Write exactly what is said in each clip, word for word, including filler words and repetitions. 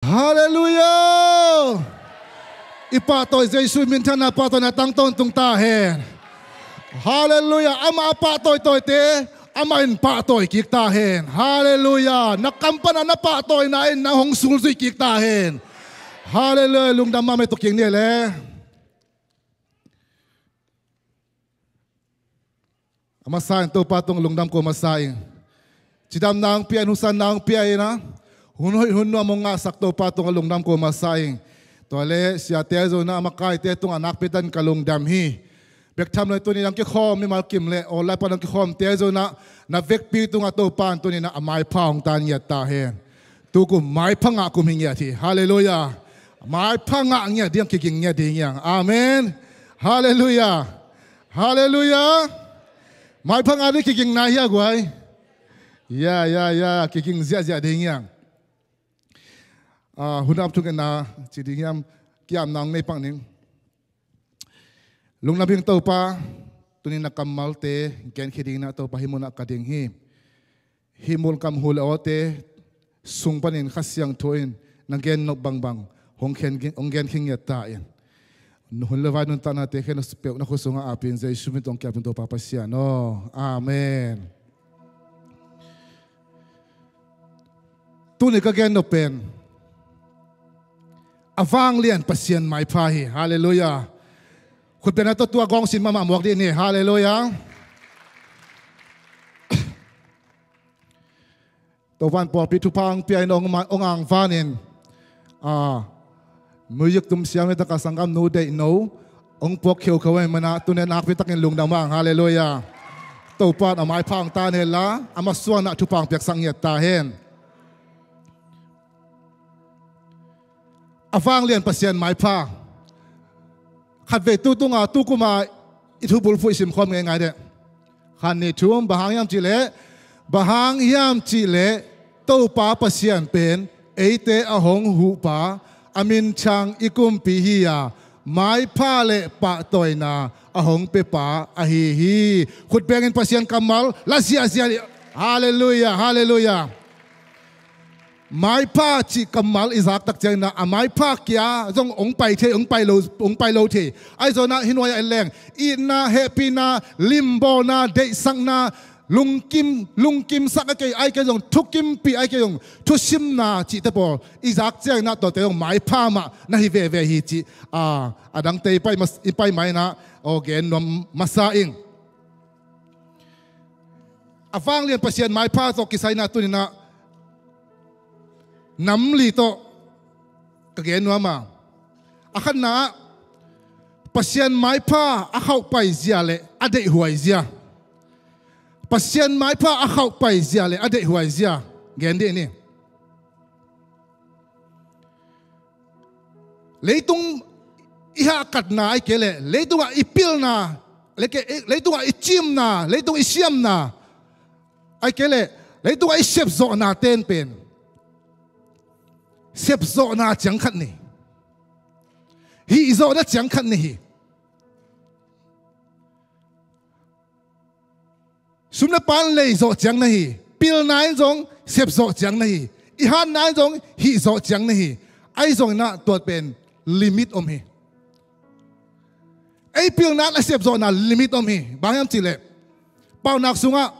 Halleluiah. I pahtawi Jesu minthanna pahtawina tang tawntung ta hen. Halleluiah. Amah a pahtawitawite amah in pahtawi kik ta hen. Halleluiah. Na kam pana na pahtawina in nang hong sulzui kik ta hen. Halleluiah. Lungdam mahmah. Tua kiang ni le. A masa in Topa tung lungdam ko masa in. Cidamna hong pia in, husanna hong pia in a, hun hoih hun nuam hong ngahsak Topa tung a lungdam ko masa in. Tua le siate zong na a makaite tung a nakpi tan ka lungdam hi. Bek tham lo in tuni dang kikhawm mimal kim le online pan dang kikhawmte zong na, na vekpi tung a Topa in tuni na a maipha hong tan ngiat ta hen. Tukum maipha ngah kum hi ngiat hi. Halleluiah. Maipha ngah ngiat ding, kiging ngiat ding hiang. Amen. Halleluiah. Halleluiah. Maipha ngah ding kiging nai hia guai. Ya, ya, ya. Kiging ziahziah ding hiang. Ah, hun ap thuk en na ci ding hiam, kiamna hong nei pak ning. Lungdam hing Topa, tuni na kammalte genkhia ding na Topa hih munah ka ding hi. Hih mulkam hu le awte sung panin Kha Siangtho in na gen nop bangbang hong gen, hong genkhia ngiat ta in. Hun le vai nuntaknate khempeuh na khut sungah apin Jesu min tawh hong kiapin Topa Pasian aw. Amen. Tuni ka gen nop pen a vanglian Pasian maipha hi. Halleluiah. Khutbetna tawh tua gawngsin mahmah muak dih ni. Halleluiah. Topan pawlpi thupha hong pia in hong ma-, hong angvanin, ah, music tum siam hi taka sanggamnu deihno hong puak kheukheu ahih manah tuni nakpi takin lungdam hang. Halleluiah. Topan a maipha hong tan hen la, a masuanah thupha hong piaksak ngiat ta hen. A vanglian Pasian maipha. Khatvei tu tunga, tu kuma i thubulphuh i simkhawm ngeingai deh. Khat, nih, thum, bang hang hiam cihleh, bang hang hiam cihleh, Topa Pasian pen eite a hong huhpa, a minthang i kumpi hi-a, maipha le pahtawina a hong pepa ahi hi. Khut bengin Pasian kammal la ziahziah. Halleluiah, halleluiah. Maipha cih kammal i zak tak ciangin ah, a maipha kia zong hong pai thei, hong pai lo, hong pai lo thei. Ahi zongin ah hih nuai-ah en leng, itna, hehpihna, limbawlna, deihsakna, lungkim, lungkimsak ahih kei, ahih kei zong thukimpih, ahih kei zong thusimna cihte pawl i zak ciangin ah tuate zong maipha mah na hi veve hi cih, a, a dangte i pai mas-, i pai mai-in ah, aw, gen nuam masa ing. A vanglian Pasian maipha tawh kisai-in ah tuni-in ah nam li tawh ka gen nuam a. A khatna ah, Pasian maipha a khauhpai zia le a deihhuai zia. Pasian maipha a khauhpai zia le a deihhuai zia gen dih ni. Leitung i hahkatna ahih kei leh, leitungah i pilna, le ke-, leitungah i cimna, leitung i siamna ahih kei leh, leitungah i sepzawhna ten pen sepzawhna ciang khat ni. Hihzawhna ciang khat ni hi. Sum le pai in leizawh ciang na hi. Pilna in zong sepzawh ciang na hi. I hatna in zong hihzawh ciang na hi. Ahi zongin ah tua pen limit om hi. Ei pilna in a sepzawhna limit om hi. Bang hiam cih leh, Paunak sungah,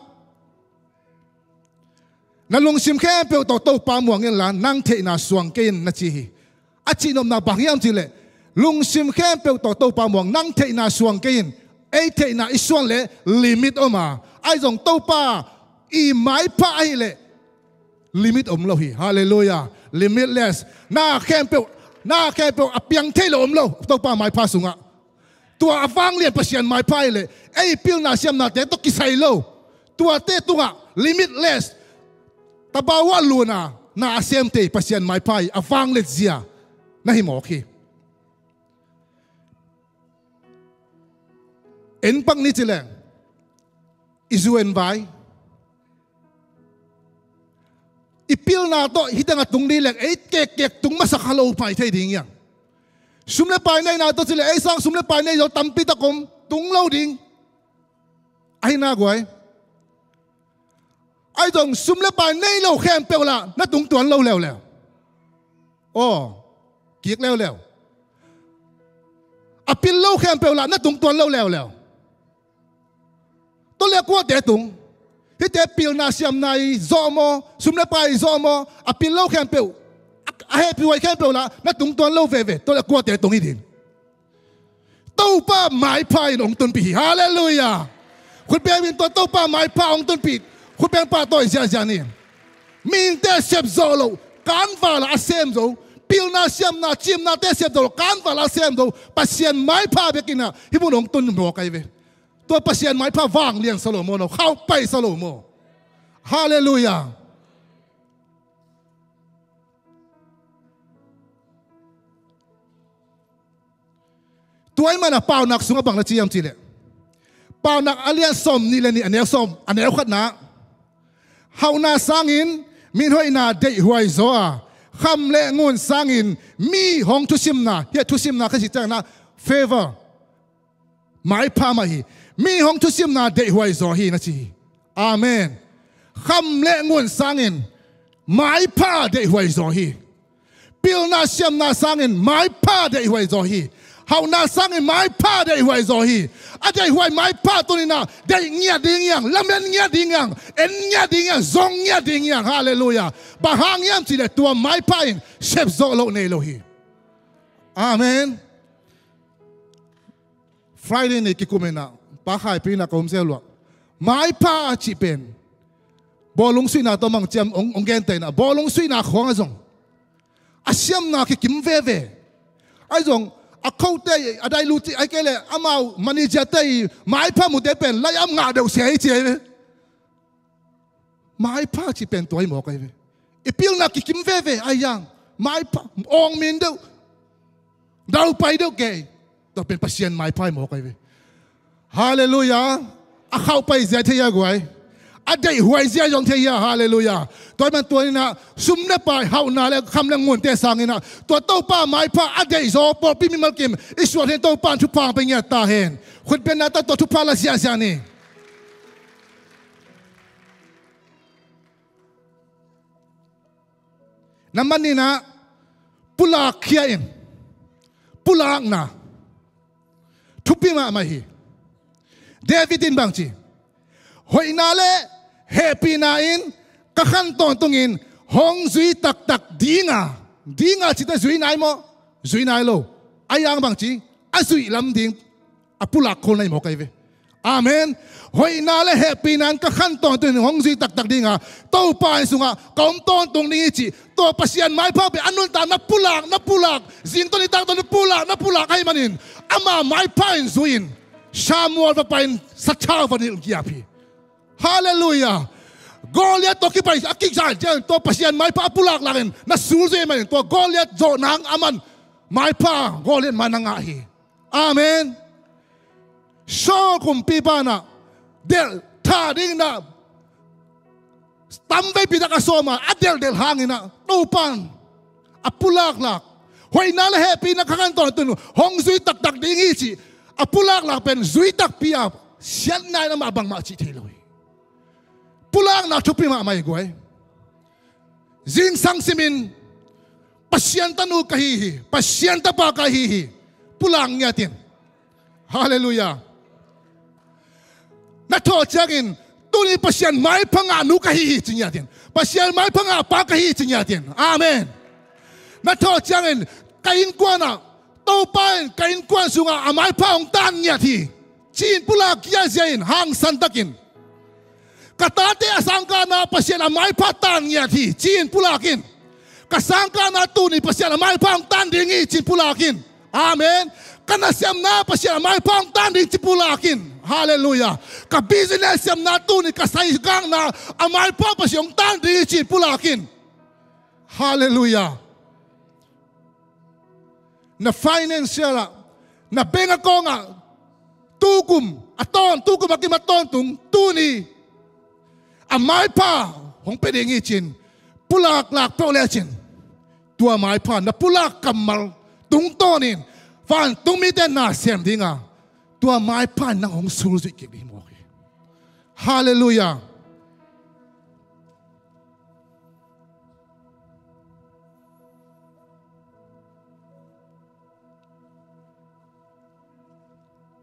"Na lungsim khempeuh tawh Topa muang inla, nang theihna suang kei in," na ci hi. A cihnopna bang hiam cih leh, lungsim khempeuh tawh Topa muang, nang theihna suang kei in. Ei theihna i suan leh limit om a. Ahi zong Topa i maipha ahih leh limit om lo hi. Halleluiah. Limitless. Na khempeuh, na khempeuh a piang thei lo om lo Topa maipha sungah. Tua a vanglian Pasian maipha ahih leh ei pilna siamnate tawh kisai lo. Tuate tungah limitless, tabau ah luna na a sem thei Pasian maipha hi. A vanglian zia na hi mawk hi. En pak ni ci leng, i zu en vai. I pilna tawh hih teng a tung ding leng ei kekkek tung masa kha lo pai thei ding hiam? Sum le pai neihna tawh ci leh ei sang sum le pai nei zo tampi tak om, tung lo ding. Ahi na guai. Ahi zong sum le pai nei lo khempeuh lah na tung tuan lo leuleu. Aw, kik leuleu. A pil lo khempeuh lah na tungtuan lo leuleu. Tua le kuate tung. Hihte pilna siamna i zawh maw, sum le pai i zawh maw, a pil lo khempeuh, a, a hehpihhuai khempeuh lah na tungtuan lo veve. Tua le kuate tung hi ding. Topa maipha in hong tunpih hi. Halleluiah. Khutbeng in tua Topa maipha hong tunpih. Khutbeng pahtawi ziahziah ni. Mihingte sep zawh loh, kanval ah a sem zo, pilna siamna cimnate sep zawh loh, kanval ah a sem zo Pasian maipha bekin ah hih mun hong tun mawk ahi ve. Tua Pasian maipha vanglian sa lo maw, no khauh pai sa lo maw? Halleluiah. Tua ahih manin Paunak sungah bang na ci hiam cih leh, Paunak a lian sawmnih le nih, a neu sawm, a neu khatna, hauhna sangin min hoihna deihhuai zaw a, kham le ngun sangin mi hong thusimna, hiah thusimna kha cih ciangin ah favor, maipha mah hi. Mi hong thusimna deihhuai zaw hi na ci hi. Amen. Kham le ngun sangin maipha deihhuai zaw hi. Pilna siamna sangin maipha deihhuai zaw hi. Hauhna sangin maipha deihhuai zaw hi. A deihhuai maipha tuni-in ah deih ngiat ding hi hang, lamen ngiat ding hi hang, en ngiat ding hi hang, zong ngiat ding hi hang. Halleluiah. Bang hang hiam cih leh tua maipha in sep zawh loh nei lo hi. Amen. Friday ni kikum in ah, Pa Khai Pi in ah ka hong zel uh a, maipha cih pen bawlung suihna tawh mang ciam hong, hong genteh in ah, bawlung suihna khawng ah zong a siamna kikim veve. Ahi zong a khote, a dailut, ahih kei leh amau manager-te i maipha mute pen lai-am ngah deuh se hi ci hi ve. Maipha cih pen tua hi mawk ahi ve. I pilna kikim veve ahi hang, maipha, awng min deuh, daupai deuh kei, tua pen Pasian maipha hi mawk ahi ve. Halleluiah. A khauh pai zia thei a guai, a deihhuai zia zong thei a. Halleluiah. Tua ahih manin tua ni-in ah sum le pai, hauhna le kham le ngunte sangin ah tua Topa maipha a deihzaw pawlpi mimal kim i suah theih Topa in thupha hong pia ngiat ta hen. Khutbeng na ta, tua thupha la ziahziah ni. Na man in ah pulak khia in. Pulakna thupi mahmah hi. David in bang ci? Hoihna le hehpihna in ka khan tawntungin hong zui taktak ding a. Ding a cihte zui nai maw? Zui nai lo. Ahi hang bang ci? A zuih lam ding a pulak khol na hi mawk ahi ve. Amen. Hoihna le hehpihna in ka khan tawntung in hong zui taktak ding a, Topa inn sungah ka om tawntung ding hi cih tua Pasian maipha pen a nuntakna pulak, na pulak, zing tawh nitak tawh na pulak, na pulak ahih manin ama maipha in zui in Samuel va pai in sathau va nilh giap hi. Halleluiah. Goliath tawh kipai a kizan ciangin tua Pasian maipha a pulak lakin na sul zui ahih manin tua Goliath zawhna hang aman maipha Goliath ma na ngah hi. Amen. Saul kumpipa in ah delh tha ding in ah tamveipi tak a sawm a, a delhdelh hangin ah Topa in a pulaklak, hoihna le hehpihna ka khan tawntung in hong zui taktak ding hi cih a pulaklak pen zui takpi a, siatna in amah bangmah cih thei lo hi. Pulakna thupi mahmah hi guai. Zingsang simin Pasian tanu ka hi hi, Pasian tapa ka hi hi. Pulak ngiat in. Halleluiah. Na thawh ciangin tuni Pasian maipha ngah nu ka hi hi ci ngiat in. Pasian maipha ngah pa ka hi hi ci ngiat in. Amen. Na thawh ciangin ka innkuan ah Topa in ka innkuan sungah a maipha hong tan ngiat hi ci-in pulak giahziah in, hangsan takin. Ka tate a sangkahna Pasian a maipha tan ngiat hi ci-in pulak in. Ka sangkahna tuni Pasian a maipha hong tan ding hi ci-in pulak in. Amen. Ka nasepna Pasian a maipha hong tan ding ci pulak in. Halleluiah. Ka business sepna tuni ka saigakna a maipha Pasian hong tan ding hi ci-in pulak in. Halleluiah. Na financial ah, na bank account ah tukum a tawn, tukum a kim a tawntung tuni a maipha hong pia ding hi ci-in pulaklak peuh lecin tua maipha na pulak kammal tungtawnin vantung mite na sem ding a, tua maipha in nang hong sulzuih kik ding hi mawk hi. Halleluiah.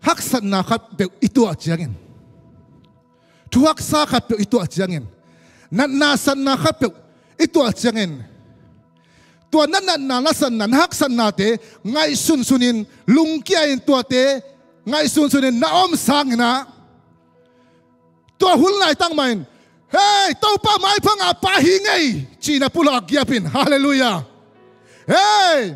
haksatna khatpeuh i tuah ciangin, thuhaksa khatpeuh i tuah ciangin, natna satna khatpeuh i tuah ciangin, tua na natna, na satna, na haksatnate ngaihsunsunin, lungkia-in tuate ngaihsunsunin na om sanginah, tua hun laitak mahin, "Hei, Topa maipha ngah pa hi ing ei," ci-in na pulak giapin. Halleluiah. "Hei,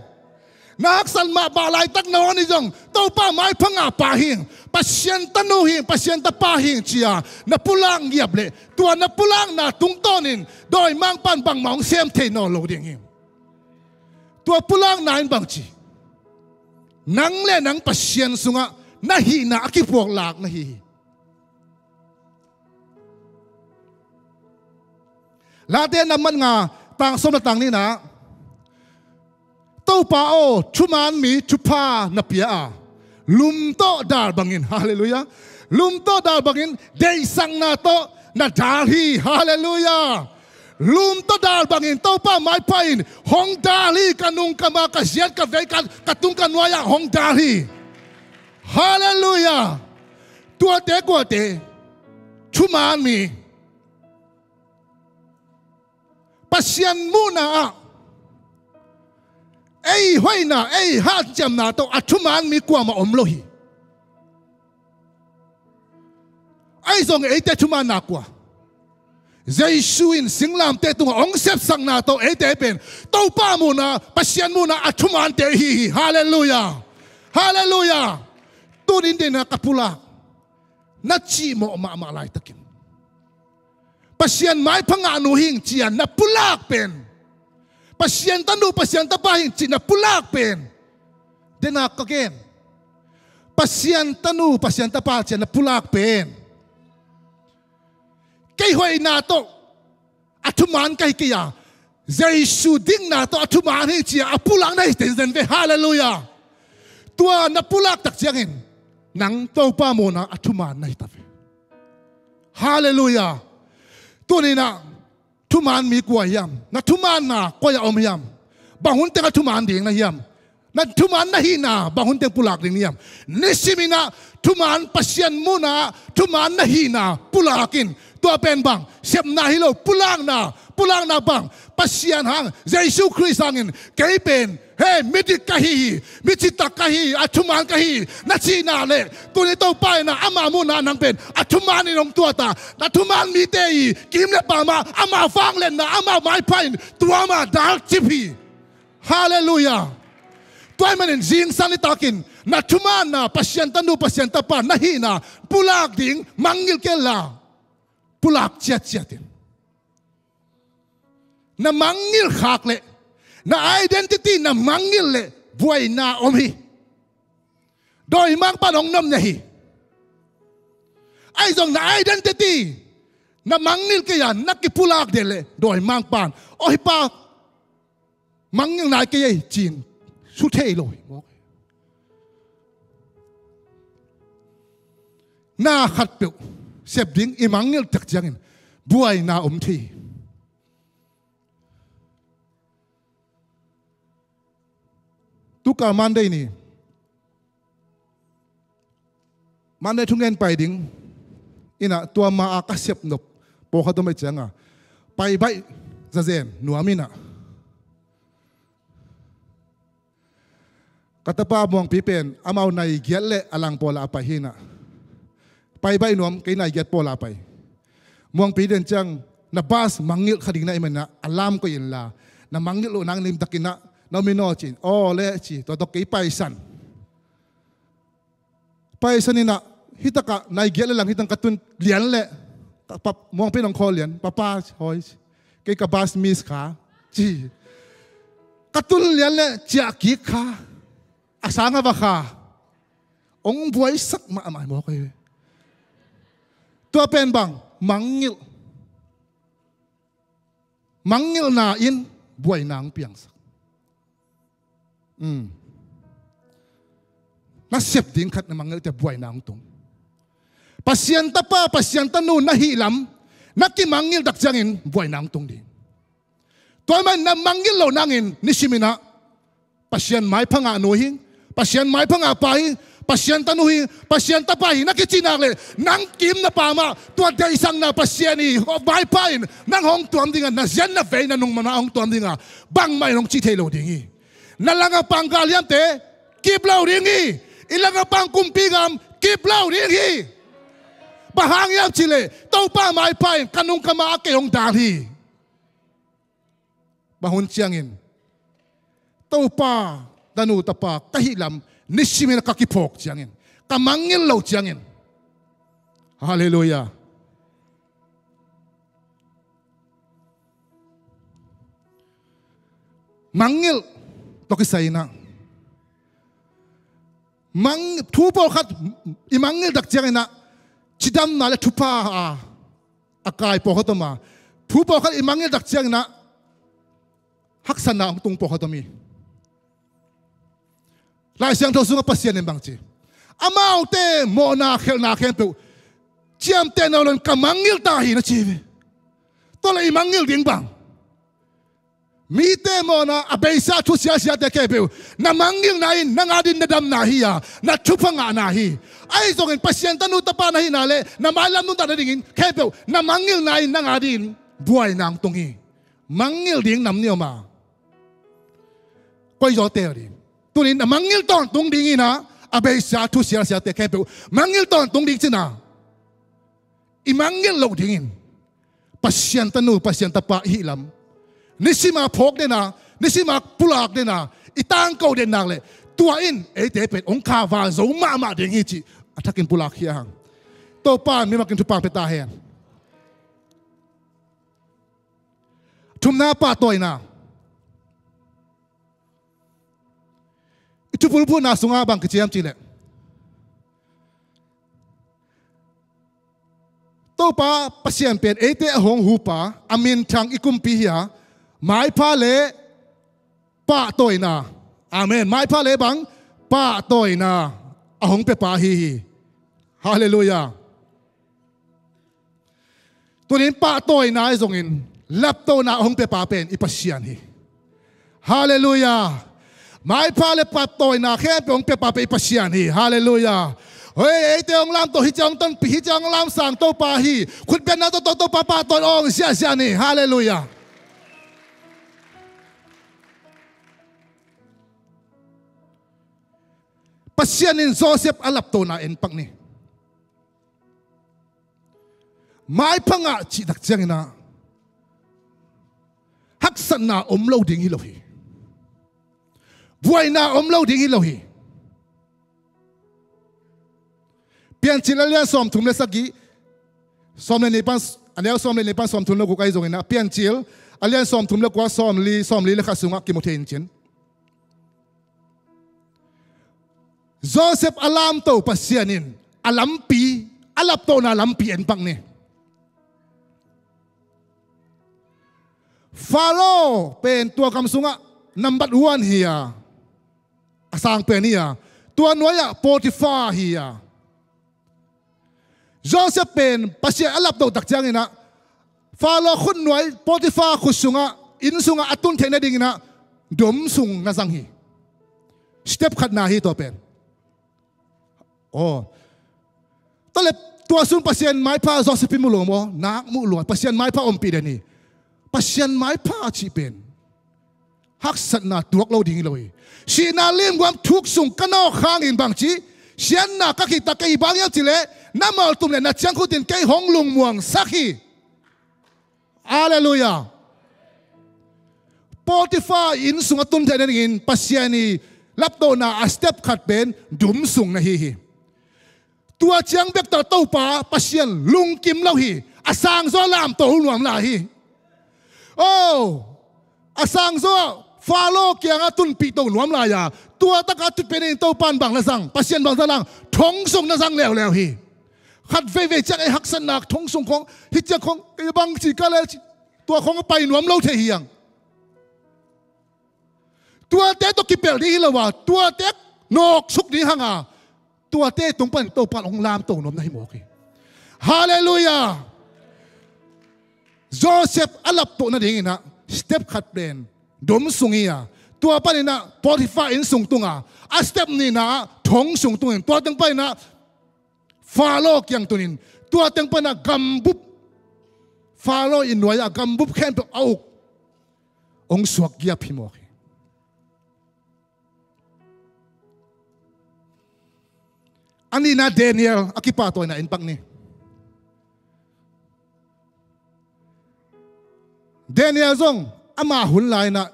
na haksat mahmah laitak na hong ih zong Topa maipha ngah pa hi ing, Pasian tanu hi ing, Pasian tapa hi ing," ci-a na pulak ngiap leh, tua na pulakna tungtawnin dawimangpa'n bangmah hong sem thei nawn lo ding hi. Tua pulakna in bangci, nang le nang Pasian sungah na hihna a kipuaklak na hi hi. Late nambat nga, tang sawm le tang nihna, "Topa aw, thuman mi thupha na pia a, lum tawh dal bangin," halleluiah, "lum tawh dal bangin deihsakna tawh na dal hi," halleluiah. "Lum tawh dal bangin Topa maipha in hong dal hi, ka nung ka ma, ka ziat ka vei, ka, ka tung ka nuai-ah hong dal hi." Halleluiah. Tuate kuate? Thuman mi. Pasian muhna ah ei hoihna, ei hanciamna tawh a thuman mi kuamah om lo hi. Ahi zong eite thumanna kua? Jesu in singlamteh tungah hong sepsakna tawh eite pen Topa muhna, Pasian muhna a thumante i hi hi. Halleluiah. Halleluiah. Tuni-in deihna ka pulak, na cihmawh mahmah laitakin, "Pasian maipha ngahnu hi ing," ci-a na pulak pen, "Pasian tanu, Pasian tapa hi ing," ci-a na pulak pen, deihna ka gen, "Pasian tanu, Pasian tapa," ci-a na pulak pen, kei hoihna tawh a thuman ka hi kei a, Jesu dikna tawh a thuman hi, ci-a a pulak na hi zenzen ve. Halleluiah. Tua na pulak tak ciangin nang Topa muhna a thuman na hi ta ve. Halleluiah. Tuni-in ah thuman mi kua hiam? Na thumanna koi-ah om hiam? Bang hun teng a thuman ding na hiam? Na thuman na hihna bang hun teng pulak ding na hiam? Nisim-in ah thuman, Pasian muhna thuman na hihna pulak in. Tua pen bang, sepna hi lo, pulakna. Pulakna bang, Pasian hang, Jesu Khrist hangin, "Kei pen, hei, midik ka hi hi, mi citak ka hi hi, a thuman ka hi hi," na cihna leh, tuni Topa in ah ama muhna nang pen a thuman in hong tuat a, na thuman mite i kim le pam ah ama vangliatna, ama maipha in tuam a dalcip hi. Halleluiah. Tua ahih manin zingsang nitakin na thumanna, Pasian tanu, Pasian tapa na hihna pulak ding mangngilh kei inla, pulak ciatciat in. Na mangngilh khak leh, na identity na mangngilh leh buaina om hi. Dawimangpa'n hong nomna hi. Ahi zong na identity na mangngilh kei a na kipulak den leh, dawimangpa'n, "Aw, hih pa mangngilh nai kei ei," ci-in su thei lo hi. Na khatpeuh sep ding i mangngilh tak ciangin buaina om thei hi. Tuka Monday ni, Monday thungen pai ding in ah, tua ma-a ka sep nop pawlkhat om ahih ciangin, pai baih zazen nuam in ah, ka tapa Muangpi pen amau nai giat le a lang pawl ah a pai hi in ah, pai baih nuam, kei nai giat pawl ah a pai. Muangpi den ciang, "Na bus mangngilh kha ding na hih manin ah alarm koih inla, na mangngilh loh nang limtakin ah na om in aw," ci-in, "Aw le," ci, tua tawh kei paisan. Paisan in ah, hih takah nai giat le lang hih tang ka tun lian leh, ka pa, Muangpi in hong call lian, "Papa, hoi, kei ka bus miss kha," ci. Ka tun lian leh ciah kik kha, a sang a va kha. Hong buaisak mahmah hi mawk hi. Tua pen bang, mangngilh. Mangngilhna in buaina hong piangsak. Um. Na sep ding khat na mangngilh teh buaina hong tung. Pasian tapa, Pasian tanu na hih lam na kimangngilh tak ciangin buaina hong tung ding. Tua ahih manin na mangngilh loh nangin nisim in ah Pasian maipha ngahnu hi ing, Pasian maipha ngah pa hi ing, Pasian tanu hi, Pasian tapa hi na kicih nak leh, nang kim na pam ah, tua deihsakna Pasian i maipha in nang hong tuam ding a, na zian na vei na nung man ah hong tuam ding a, bangmah in hong cih thei lo ding hi. Na langah pang galhiamte kip lo ding hi. I langah pang kumpi gam kip lo ding hi. Bang hang hiam cih leh Topa maipha in ka nung ka ma a kei hong dal hi. Bang hun ciangin Topa tanu tapa ka hih lam nisimin ka kiphawk ciangin, ka mangngilh loh ciangin. Halleluiah. Mangngilh tawh kisai in ah, mang, thu pawlkhat i mangngilh tak ciangin ah cidamna le thupha a, a kai pawlkhat om a, thu pawlkhat i mangngilh tak ciangin ah haksatna hong tung pawlkhat om hi. Lai Siangtho sungah Pasian in bang ci? Amaute mawhna khelhna khempeuh ciamtehna uh lon ka mangngilh ta hi na ci hi ve. Tua leh i mangngilh ding bang? Mite mawhna a beisa thu sialsiate khempeuh na mangngilhna in nang adin na damna hi a, na thupha ngahna hi. Ahi zongin Pasian tanu tapa na hihna le na mailam nuntakna dingin khempeuh na mangngilhna in nang adin buaina hong tung hi. Mangngilh ding nam ni om a, koi zawte aw ding. Tunin a mangngilh tawntung dingin ah, a beisa thu sialsiate khempeuh mangngilh tawntung ding cin a, i mangngilh loh dingin Pasian tanu Pasian tapa i hih lam nisima phawk den a, nisima pulak den a, i tangko den nak leh tua in eite pen hong khaval zo mahmah ding hi cih a thakin pulak hi a hang. Topa in mimakin thupha pia ta hen. Thumna, pahtawina. I thupulphuhna sungah bang kici hiam cih leh, Topa Pasian pen eite a hong hupa, a minthang i kumpi hi a, maipha le pahtawina. Amen. Maipha le bang? Pahtawina a hong piapa ahi hi. Halleluiah. Tunin pahtawina ahi zongin laptohna a hong piapa pen i Pasian hi. Halleluiah. Maipha le pahtawina khempeuh hong piapa pen i Pasian hi. Halleluiah. Hoi, eite hong lamto, hih ciang hong tonpih, hih ciang hong lamsang Topa hi. Khutbetna tawh Topa pahtawi awng ziahziah ni. Halleluiah. Pasian in Joseph a laptohna en pak ni. Maipha ngah cih tak ciangin ah haksatna om lo ding hi lo hi. Buaina om lo ding hi lo hi. Piancil a lian sawmthum le sagih, sawm le nih pan, a neu sawm le nih pan sawmthum le guk ahi zongin ah, Piancil a lian sawmthum le kua, sawmli, sawmli le khat sungah kimu thei in cin. Joseph a lamto Pasian in a lampi, a laptohna lampi en pak ni. Faro pen tua gam sungah number one hi a, a sang pen hi a, tua nuai-ah Potiphar hi a. Joseph pen Pasian a laptoh tak ciangin ah Faro khutnuai Potiphar khut sungah, inn sungah a tun theih nadingin ah dum sung na zang hi. Step khatna hi tua pen. Aw. Tua leh tua sung Pasian maipha Joseph i mu lo maw? Nak mu lo. Pasian maipha ompih den hi. Pasian maipha cih pen haksatna tuak lo ding hi lo hi. Sihna limguam thuk sung ka nawk hangin bang ci? Siatna ka khihtak ka hi bang hiam cih leh na maltum le na ciangkhut in kei hong lungmuangsak hi. Halleluiah. Potiphar inn sungah tun theih nadingin Pasian i laptohna a step khat pen dum sung na hi hi. Tua ciang bek tawh Topa Pasian lungkim lo hi. A sangzaw lamto nuam lai hi. Oh, a sangzaw Faro kiangah tunpih to nuam lai a, tua takah tut pen in Topa in bang na zang, Pasian bang na zang, thong sung na zang leuleu hi. Khat veivei ciang ei haksatna thong sung khong, hih ciang khong kei bang ci ka le ci, tua khong a pai nuam lo thei hi hang. Tuate tawh kipelh ding hi lo a, tuate nawksuk ding hang a, tuate tung pan Topa in hong lamto nuam na hi mawk hi. Halleluiah. Joseph a laptoh nadingin ah step khat pen dum sung hi a, Tua paninah Potiphar inn sung tunga, a step nihna ah thong sung tungin, tua teng paninah Faro kiang tunin, tua teng paninah gambup, Faro inn nuai-ah gambup khempeuh a uk, hong suak giap hi mawk hi. A nihna Daniel a kipahtawina en pak ni. Daniel zong ama hun lai-inah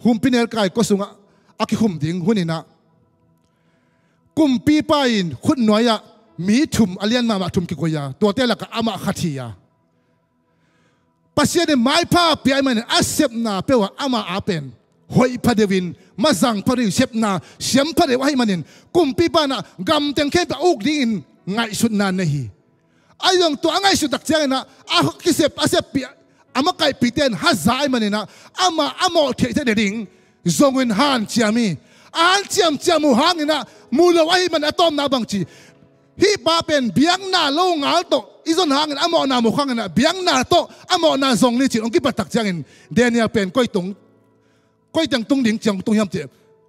humpinelkai kua sungah a kikhum ding huninah kumpipa in khutnuai-ah mi thum, a lian mahmah thum kikoih a, tuate lakah amah khat hi a, Pasian in maipha pia ahih manin a sepna peuh ah ama a pen hoih phadeuhin, mazang phadeuhin, sepna siam phadeuh ahih manin kumpipa inah gamteng khempeuh a uk dingin ngaihsutna nei hi. Ahi zong tua a ngaihsut tak cianginah a kisep, a seppih, a makaihpihte in haza ahih maninah amah a mawh theihtheih nading zongun hanciam hi. A hanciamciam uh hanginah mu lo ahih manin a tawpna bangci, hih pa pen biakna longal tawh i zon hangin a mawhna mu hanginah biakna tawh a mawhna zong ni cin hong kipat tak ciangin Daniel pen koi tung, koi teng tung ding ciang tung hiam cih,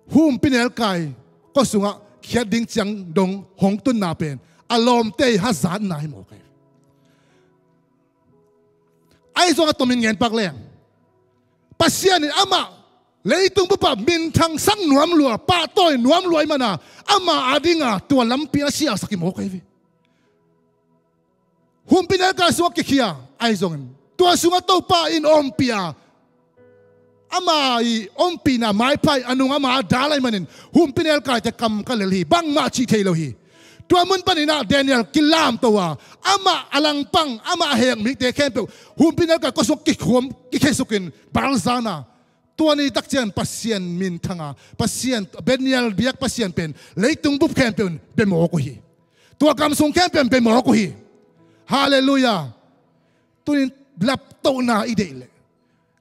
humpinelkai kua sungah khiat ding ciang dong hong tunna pen a lawmte i hazatna hi mawk hi. Ahi zong a tomin ngen pak leng, Pasian in amah leitung bup ah minthang sak nuam lua, pahtawi nuam lua ahih mana ama adinga tua lampi a siasak hi mawk hi ve. Humpinelkai sungah kikhia ahi zongin tua sungah Topa in ompih a, ama i ompihna maipha in a nung ama a dal ahih manin humpinelkaite kam ka lel hi, bangmah cih thei lo hi. Tua mun paninah Daniel kilamto a, amah a langpang, amah a hekmikte khempeuh humpinelkai kua sungah kikhuam, kikhesukin balzana. Tua ni tak ciang Pasian minthanga, Pasian, Daniel biak Pasian pen leitung bup khempeuh in bia mawk uh hi. Tua gam sung khempeuh in bia mawk uh hi. Halleluiah. Tunin laptohna i deih leh,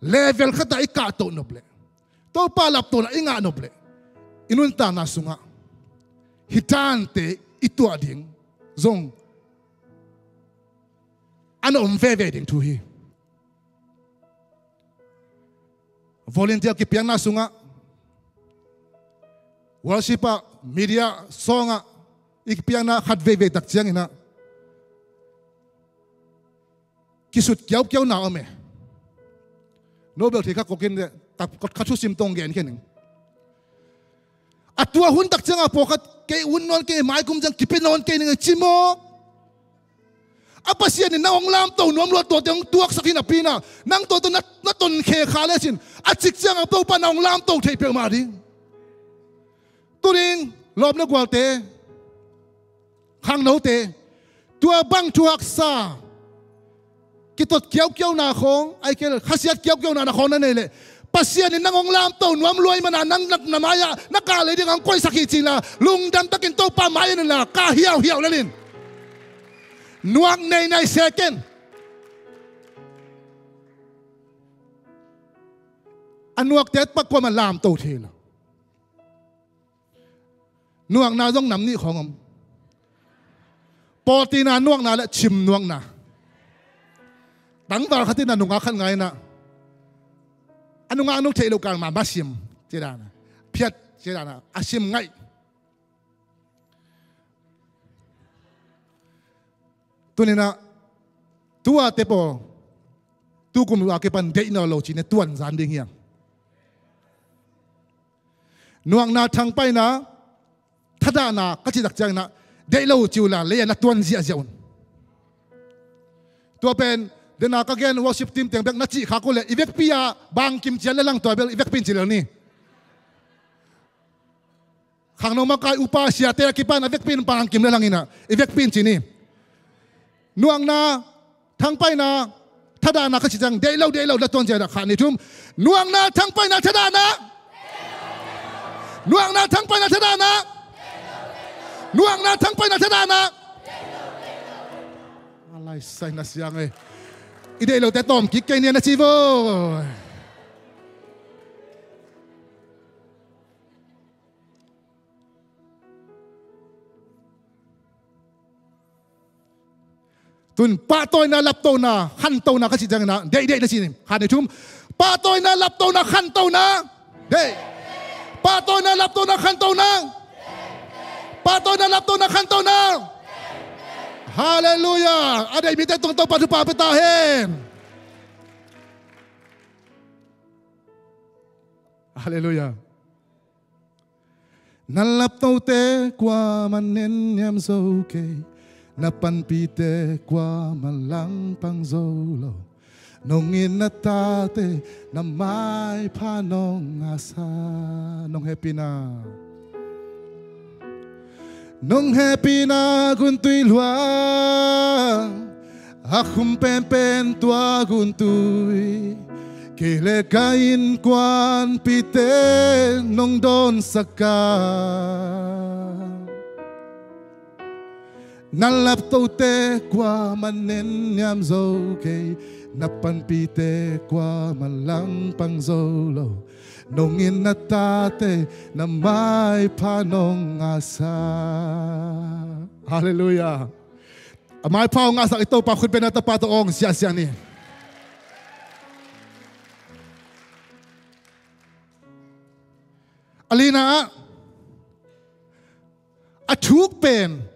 level khatah i kahtoh nop leh, Topa laptohna i ngah nop leh, i nuntakna sungah hih dante i tuah ding zong a na om veve ding thu hi. Volunteer kipiakna sungah, worship ah, media song ah, i kipiakna khat veivei tak cianginah kisut kiaukiauna om e. Nobel thei kha kokin le, kha thusim tawh gen khin ing. A tua hun tak cianga pawlkhat kei un nawn kei, maikum ciang kipia nawn kei ning a ci mawk. A Pasian in nang hong lamto nuam lua, tuate hong tuaksak hi napi inah nang tuate na, na tonkhe kha lecin a cik cianga Topa nang hong lamto thei peuhmah ding. Tuning lawm le gualte, khangnote, tua bang thuhaksa, kitot kiaukiauna khawng, ahih kei leh khasiat kiaukiauna na khawng na nei leh, Pasian in nang hong lamto nuam lua ahih mana nang na, na mai-ah na kah lei ding hong koihsak hi ci inla, lungdam takin Topa mai-ah en inla, kah hiauhiau lel in. Nuak neinai se ken. A nuakte tawh kuamah lamto thei lo. Nuakna zong nam nih khawng om. Pawltina nuakna le chim nuakna. Tangval khat in a nungak khat ngai inah, a nungak nu theih loh kal mah ma sim ci dan a, phiat ci dan a, a sim ngaih. Tuninah tuate pawl tukum a kipan deih nawn lo cih ne tuanzan ding hiam? Nuakna, thangpaihna, thadahna ka cih tak cianginah deih lo uh ci uh la, lei-ah na tuan ziahziah un. Tua pen dena ka gen worship team teng bek na cih khak uh leh i vekpi-a bangkim ciat le lang tua bel i vekpi in ci lel ni. Khangno makai upa siate a kipan a vekpi in bangkim le lang inah i vekpi in ci ni. Nuakna, thangpaihna, thadahna ka cih ciang deih lo, deih lo na tuan ziahziah, khat, nih, thum. Nuakna, thangpaihna, thadahna. Nuakna, thangpaihna, thadahna. Nuakna, thangpaihna, thadahna. A laisai na siang ei. I deih lote tawm kik kei nia na ci voi. Tun pahtawina, laptona, khantona ka cih cianginah deih, deih na ci ni. Khat, nih, thum. Pahtawina, laptona, khantona, deih. Pahtawina, laptawina, khantoina. Pahtawina, laptawina, khantoina. Halleluiah. A deih mite tungah Topa thupha pia ta hen. Halleluiah. Na laptote kuamah nenniam zo kei, na panpihte kuamah langpang zo lo. Nong it na tate na maipha nong ngahsa. Nong hehpihna, nong hehpihna guntui luang, a khum penpen tua guntui, kei le ka innkuanpihte nong dawnsak a. Na laptote kuamah nenniam zo kei, na panpihte kuamah langpang zo lo. Nong it na tate na maipha nong ngahsa. Halleluiah. A maipha hong ngahsak i Topa khut bengin a tapa tawh hong siahsiah ni. A lina ah, a thuk pen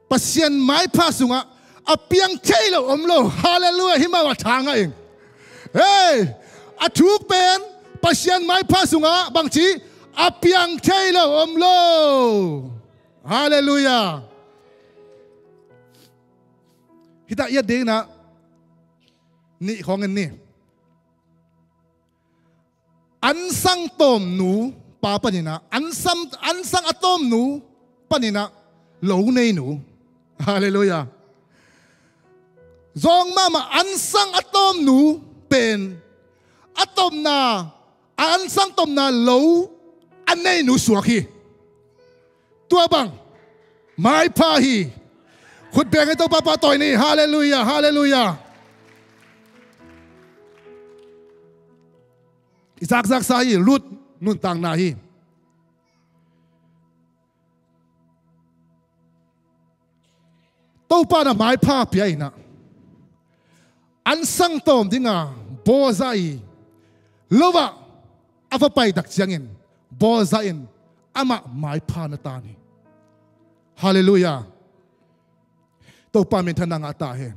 Pasian maipha sungah a piang thei lo om lo. Halleluiah. Hih mah a tha ngah ing. Hei, a thuk pen Pasian maipha sungah bangci a piang thei lo om lo. Halleluiah. Hih tak i et ding in ah nih khawng en ni. Ansang tawmnu pa panin ah, ansang, ansang a tawmnu panin ah lo neinu. Halleluiah. Zawng mahmah ansang a tawmnu pen a tawpna, a ansang tawpna lo a neinu suak hi. Tua bang maipha hi. Khut bengin Topa pahtawi ni. Halleluiah, halleluiah. I zakzaksa hi, Ruth nuntakna hi. Topa in a maipha pia in ah, ansang tawm dinga Boaz i lo ah a va pai tak ciangin Boaz in amah maipha na tan hi. Halleluiah. Topa minthanna ngah ta hen.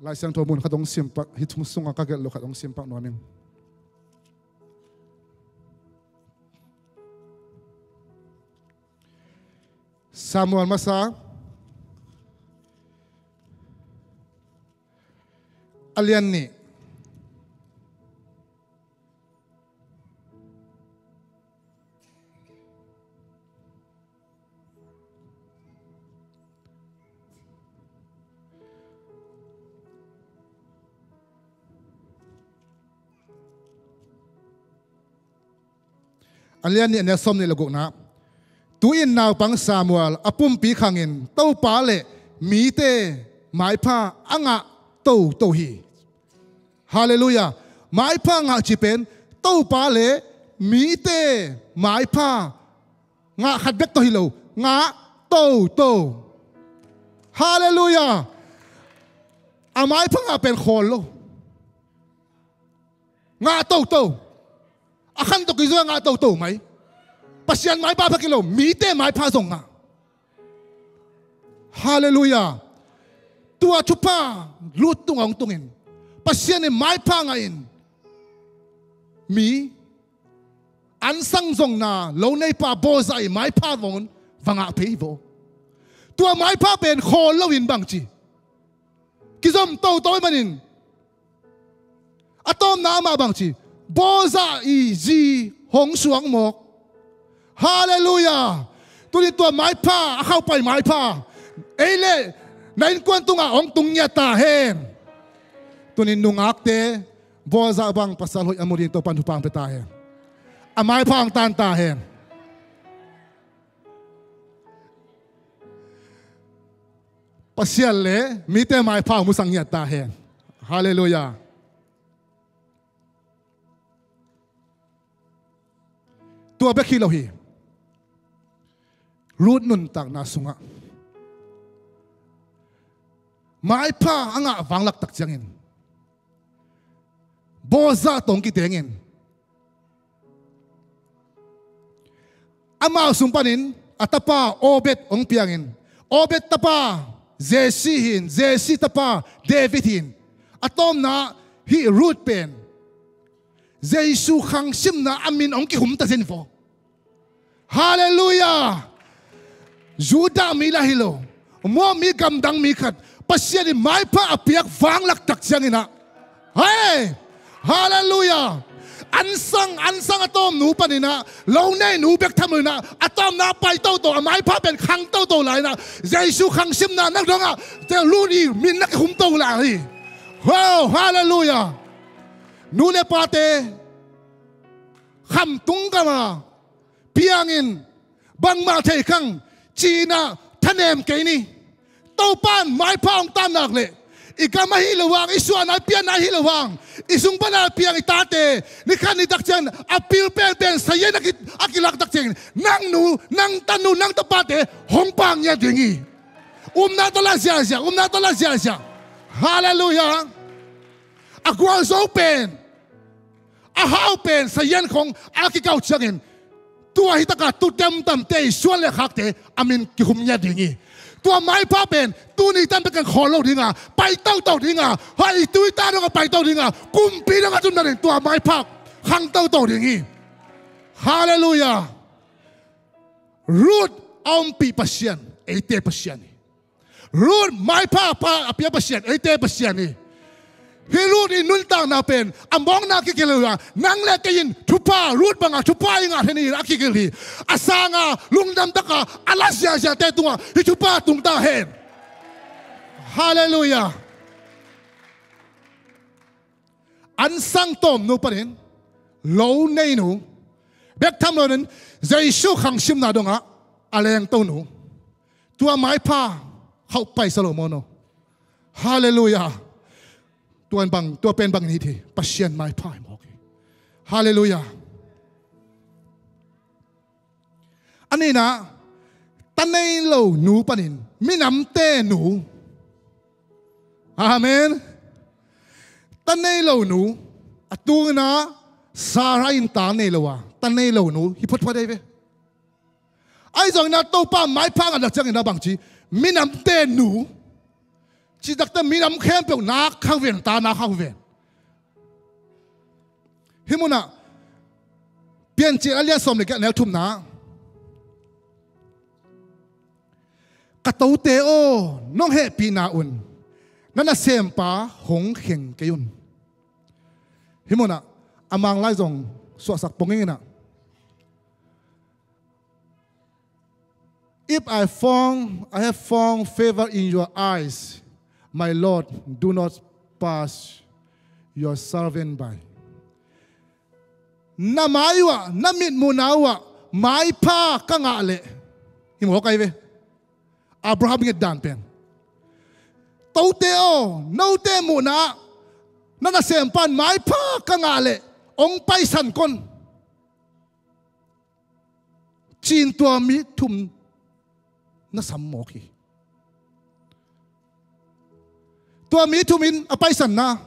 Lai Siangtho mun khat hong simpak, hih thu sungah ka gelh lo khat hong simpak nuam ing. Samuel masa a lian nih. A lian nih, a neu sawm nih le gukna. Tu-in naupang Samuel a pumpi khangin Topa le mite maipha a ngah toto hi. Halleluiah. Maipha ngah cih pen Topa le mite maipha ngah khat bek tawh hi lo, ngah toto. Halleluiah. A maipha ngah pen khawl lo. Ngah toto. A khan tawh kizui a ngah toto mai. Pasian maipha bek hi lo, mite maipha zong ngah. Halleluiah. Tua thupha Ruth tungah hong tungin Pasian in maipha ngah in, mi ansang zongna lo neipa Boaz i maipha zong va ngah phei hi vaw. Tua maipha pen khawl loin bangci kizom toto ahih manin a tawpna amah bangci Boaz i zi hong suak mawk. Halleluiah. Tuni tua maipha, a khauhpai maipha ei le na innkuan tungah hong tung ngiat ta hen. Tuni nungakte Boaz bang pasal hoih a mu ding Topa'n thupha hong pia ta hen. A maipha hong tan ta hen. Pasian le mite maipha hong musak ngiat ta hen. Halleluiah. Tua bek hi lo hi. Ruth nuntakna sungah Maipha a ngah vanglak tak ciangin Boaz tawh hong kitengin, amau sung panin a tapa Obed hong piangin, Obed tapa Jesse hi-in, Jesse tapa David hi-in, a tawpna hih Ruth pen Jesu khangsimna a min hong kihum ta zen vo. Halleluiah. Judah mi lah hi lo, Moab mi, gamdang mi khat, Pasian in maipha a piak vanglak tak ciangin ah, hei, halleluiah, ansang, ansang a tawpnu panin ah, lo neinu bek tham loin ah, a tawpna pai toto, a maipha pen khang toto lai-in ah, Jesu khangsimna na dong ah, te Ruth i min na kihum to lai hi. Wow, halleluiah. Nu le pate khamtung gam a piangin, bangmah thei khang, ci-in ah thanem kei ni. Topa in maipha hong tang nak leh, i gam ahi lo hang, i suahna i pianna ahi lo hang, i sung pan a piang i tate, ni khat ni tak ciang a pil penpen sazian a ki, a kilak tak ciangin, nang nu, nang tanu, nang tapate hong pang ngiat ding hi. Upna tawh la ziahziah, upna tawh la ziahziah. Halleluiah. A gualzo pen, a hau pen sazian khong a kikau ciangin, tua hi taka tu tamtamte i suan le khakte a min kihum ngiat ding hi. Tua maipha pen tuni tan bek kan khawl lo ding a, pai toto ding a, hoi, i tu i ta dong a pai to ding a, kumpi dong a tun na ding, tua maipha khang toto ding hi. Halleluiah. Ruth a ompih Pasian, eite Pasian hi. Ruth maipha a pia Pasian, eite Pasian hi. Hih Ruth i nuntakna pen a mawkna kigelh hi a, nang le kei in thupha, Ruth banga thupha i ngah hen hi a kigelh hi. A sanga lungdam taka a la ziahziahte tungah hih thupha tung ta hen. Halleluiah. Ansang tawpnu panin lo neinu bek tham loin Jesu khangsimna dongah a lengtonu, tua maipha khauh paisa lo maw no? Halleluiah. Tua in bang, tua pen bangin hi thei, Pasian maipha hi mawk hi. Halleluiah. A nihna, ta nei lo nu panin minamte nu. Amen. Ta nei lo nu, a tungin ah Sarah in ta nei lo a, ta nei lo nu hi photphot ei ve. Ahi zongin ah Topa maipha ngah lak ciangin ah bangci, minamte nu, ci takte minam khempeuh nak khak ven, ta nak khak ven. Hih munah Piancil a lian sawm le giat a neu thumna, ka tote aw, nong hehpihna un na nasempa hong kheng kei un. Hih munah a Mang lai zong suahsak ponging inah, "If I found, I have found favor in your eyes, my Lord, do not pass your servant by." Na mai uhah, na mitmuhna uhah maipha ka ngah leh, hi mawk ai ve. Abraham ngetdan pen, "Tote aw, note muhna ah na nasempa in maipha ka ngah leh hong paisan kon," ci-in tua mi thum na sam mawk hi. Tua mi thum in a paisanna,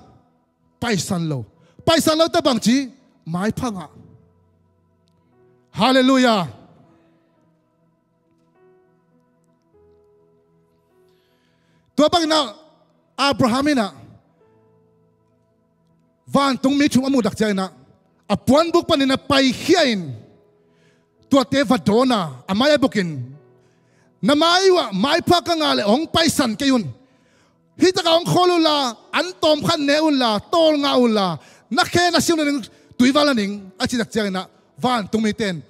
paisan lo. Paisan lo ta bangci, maipha ngah. Halleluiah. Tua bangin ah Abraham in ah vantung mi thum a muh tak ciangin ah, a puanbuk panin a paikhia in, tuate va dawn a, a mai a bukin, "Na mai uhah maipha ka ngah leh hong paisan kei un. Hih takah hong khawl unla, an tawmkhat ne unla, tawlngah unla, na khe na sim nading tuival na ning," a cih tak ciangin ah, vantung mite in,